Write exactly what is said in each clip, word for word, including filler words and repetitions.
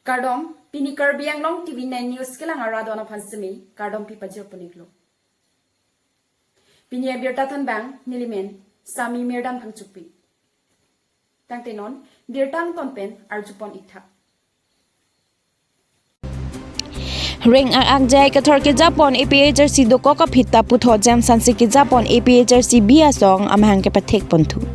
Kardom, pini Karbi Anglong T V nine News kelang arat aphan semi kardom pi pajir pon-iklo. Pini abirta thanbang nelimen Sami Mirdam Phangchopi. Tangte non birta angton pen arju pon-ik tha. Reng ak ak J I Kathar kejapon A P H L C dokok aphi ta puthot James Hanse kejapon A P H L C B asong amahang kepathek ponthu.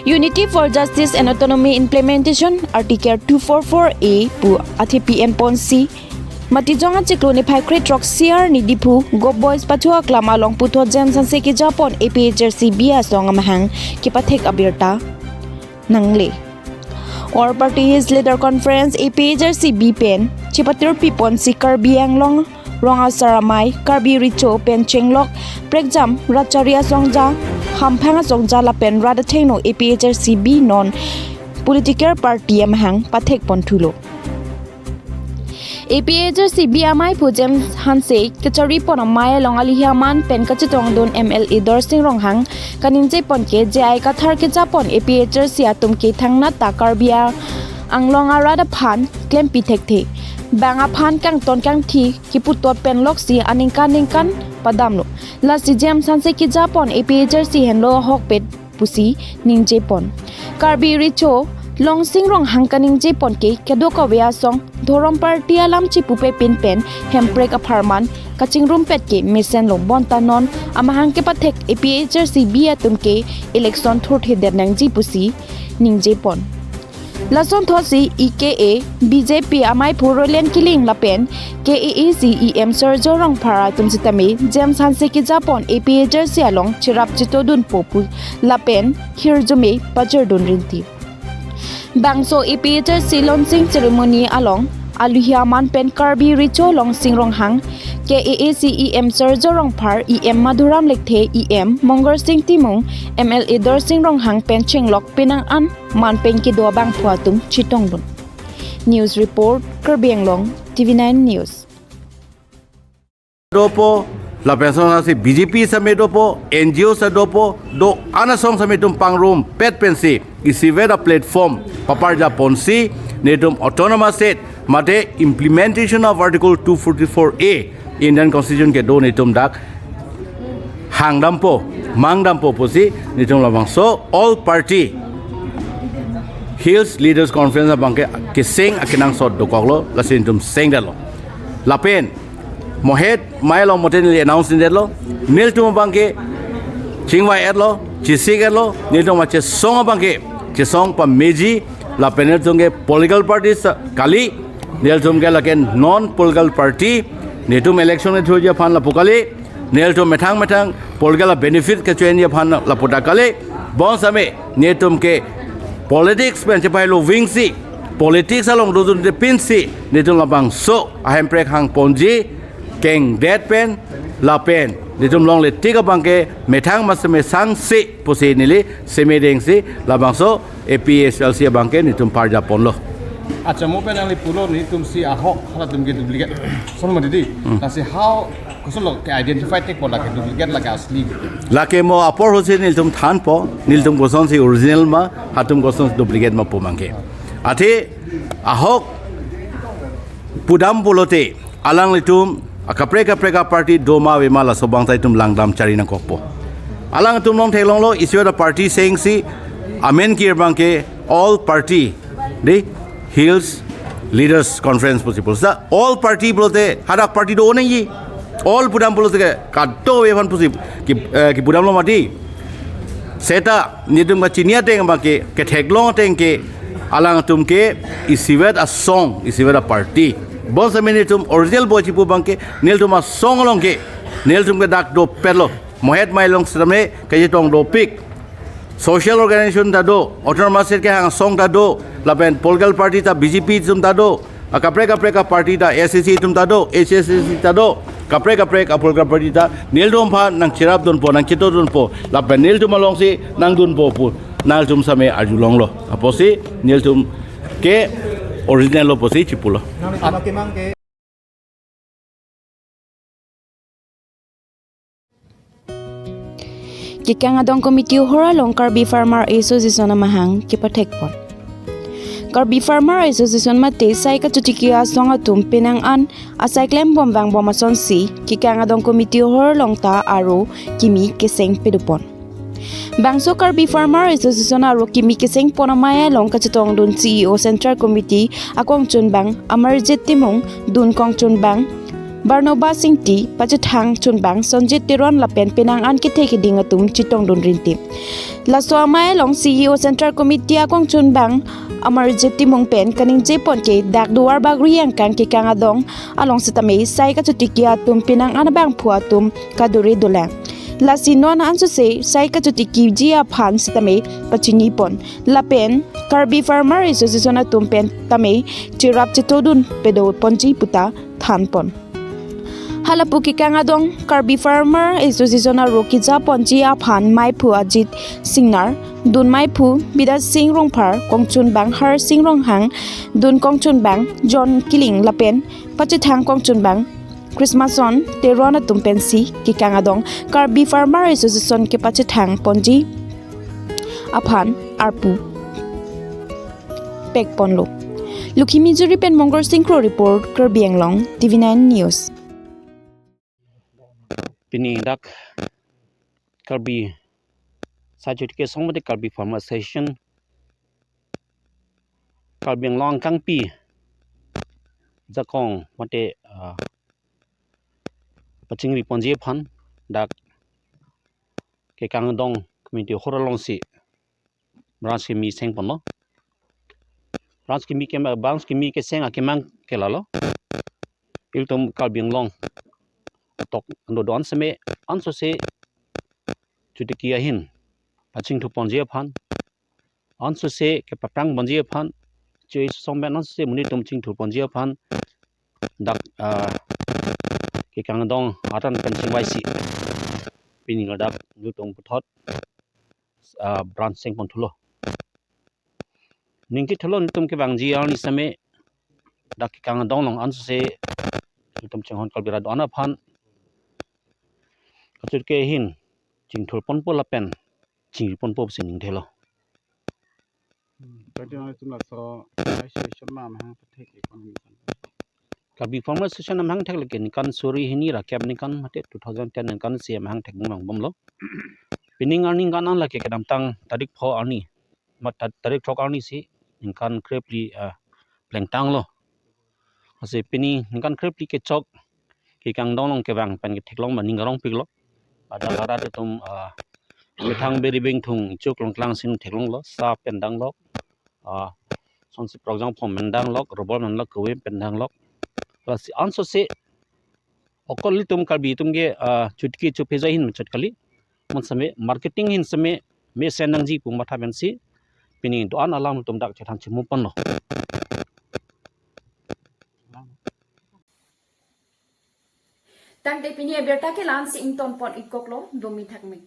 Unity for Justice and Autonomy Implementation Article two four four A pu athepi enponsi Matijong achiklo niphai kre-throk C R ni Diphu Go Boys pachu aklam along puthot James Hanse kejapon A P H L C B asong amahang kepathek abirta nangle. All Party Hills Leader Conference A P H L C B pen chepatirpi ponsi Karbi Anglong, Rong Asar Amei, Karbi Recho pen chenglok prekjam rat chari asongja, hamphang asongja lapen rat athengno A P H L C B non political party amahang pathek ponthulo. A P H L C B amaiphu James Hanse kachari pon amei along alihi aman pen kachetongdun M L A Dorsing Ronghang kaningje pon ke J I Kathar kejapon A P H L C atum ke thangnat ta Karbi Anglong arat aphan klempi thekthe. Bang aphan kangton kangthi kiputot pen loksi aningkan ningkan padamlo. Lasi James Hanse kejapon A P H L C henlo ahokpet pusi ningje pon. Karbi Recho Longsing Ronghang kaningje pon ke kedokave asong dhorom party alam chipupe pin pen Hemprek apharman kachingrumpet ke mesenlo bonta non amahang kepathek A P H L C B atum ke election thurthedet nangji pusi ningje pon. Lasonthotsi E K A B J P amaiphu Roland Killing lapen K A A C E M Surjya Rongphar atum sitame James Hanse kejapon A P H L C along cherap chetodunpo pu lapen hirjume pajirdun rinti. Bangso A P H L C launching ceremony along alihi aman pen Karbi Recho Longsing Ronghang, K A A C E M Surjya Rongphar, E M Madhuram Lekthe, E M Mongar Sing Timung, M L A Dorsing Ronghang pen chenglok penang an man pen kedo abangphu atum chetongdun. News report, Karbi Anglong, T V nine News. Dopo, lapen asong si B J P same dopo, N G O same dopo, do-an asong same itum pangrumpet pensi isivet a-platform paparja ponsi netum autonomous state mate implementation of Article two forty-four A Indian Constitution kedo netum dak hangdampo, mangdampo pusi netum labangso All Party Hills Leaders Conference abangke keseng akenangsot dokoklo, lasi netum sengdalo. Lapen mohet mai along mote neli announce nidetlo, nelitum abangke chingvai-etlo, chisik-etlo, nelitum achesong abangke chesong pameji, lapen nelitum ke political parties kali, nelitum ke lake non political party, netum election ethurji aphan lapu kali, nelitum methang methang political benefit kechoji aphan lapu ta kali, bonsitame netum ke politics pen chepai lovingsi, politics along dodunde pinsi netum labangso a-Hemprek hangponji kengdet pen lapen netum longle tik abangke methang maseme sangsi pusi neli semedengsi labangso A P H L C abangke netum parja ponlo. Acha, mo pen nangli pulo netum si ahok halatum ke duplicate. Son mo didi. Hmm. Lasi how, kosonlo ke-identify thekpo lake duplicate lake asli? Lake mo apor ahutsi nelitum thanpo, nelitum kosonsi original ma, halatum kosonsi duplicate ma pu abangke. Athe ahok pudam pulote alanglitum akaprek kaprek a-party doma avema laso abang ta itum langdam chari nangkokpo. Alangtum long theklonglo, isivet a-party sengsi amen kir abangke All Party, the Hills Leaders Conference pusi pulo. Seta All Party pulote hadak party do nangji. All pudam pulote ke kadokave aphan pusi ki, eh, kipudamlo mati. Seta netum kachini ateng abangke, ketheklong ateng ke, alangtum ke isivet asong, isivet a-party. Bonsitame netum original boi chipu abangke, nelitum asong along ke, nelitum ke dak dopetlo. Mohet mai along sitame kachetong dopik. Social organization ta do, autonomous state kehang asong ta do, lapen political party ta B J P atum ta do, akaprek kaprek a-party ta A C C atum ta do, H S A C ta do, kaprek kaprek a-political party ta nelitum aphan nangcherapdunpo, nangchetodunpo, lapen nelitum alongsi nangdunpo pu nangtum same arjulonglo. Apotsi nelitum ke original lo pusi chipulo. Kekang adong committee hor along Karbi Farmer Association amahang kepathek pon. Karbi Farmer Association mate sai kachotiki asong atum penang an asai klembom vangbom asonsi Kekang Adong Committee hor along ta aro kimi keseng pedupon. Bangso Karbi Farmer Association aro kimi keseng pon amei along kachetongdun C E O Central Committee akongchunbang Amarjit Timung, dun kongchunbang Barnabas Ingti, pachethang chunbang Sonjit Teron lapen penang an kethe keding atum chetongdun rinti. Laso amei along C E O Central Committee akongchunbang Amarjit Timung pen kaningje pon ke dak Duarbagori angkang Kekang Adong along setame sai kachotiki atum penang an abangphu atum kadure dolang. Lasi non ansose sai kachotikiji aphan setame pachini pon. Lapen Karbi Farmer Association atum pen tame cherap chetodun pedo ponji puta than pon. Halapu Kekang Adong Karbi Farmer Association aro keja ponji aphan meiphu Ajit Singnar, dun meiphu Bidyasing Rongphar, kongchunbang Harsing Ronghang, dun kongchunbang John Kiling lapen pachethang kongchunbang Christmason Teron atum pensi Kekang Adong Karbi Farmer Association kepachethang ponji aphan arpu pek ponlo. Lukhimijuri pen Mongol Singkro report, Karbi Anglong, T V nine News. Pini dak Karbi sai kachotiki asong mate Karbi Farmer Association Karbi Anglong angkangpi jakong mate, ah, pachingri ponji aphan dak Kekang Adong Committee hor alongsi branch kimi seng ponlo. Branch kimi ke, branch kimi keseng akemang ke lalo. Ilitum Karbi Anglong tok ando don seme ansose chotiki ahin pachingthu ponji aphan, ansose kepaphrang ponji aphan, choi song pen ansose monit atum chingthur ponji aphan dak, ah, Kekang Adong atan pen chingvaisi pini ladak nelitum puthot, ah, branch seng ponthulo. Ningke thulo nelitum kevangji arni seme dak Kekang Adong along ansose nelitum chinghon Karbi rat do-an aphan kachotiki ahin chingthur ponpo lapen chingri ponpo pusi ningthelo. Hmm, tadi nang itum laso association ma mahang pathek ekonomi kan. Karbi Farmer Association mahang thek lagi ningkan suri hini ra kep ningkan mate two thousand ten ningkan si mahang thek bung bom lo. Pining arni ningkan an lake kedamtang tarik pho arni, mat ta-, tarik throk arni si ningkan krephli, ah, plengtanglo. Lasi pini ningkan krephli kechok Kekang Adong along kevang pen ketheklong ma ning arongpiklo. Pada larat atum, ah, methang beri bengthung chuk longklang sin theklonglo, sa pen danglok, ah, sonsi prokjang phom pen danglok, robol nanglok, kove pen danglok. Lasi ansose okol ilitum Karbi atum ke, ah, chotiki chophe jai ahin mechot kali. Mon seme marketing ahin seme mesen nangji pu matha pensi pini do-an alam atum dak chethan chimu ponlo. Tangte pini abirta ke la-ansi ington pon-ik koklo, domi thakme.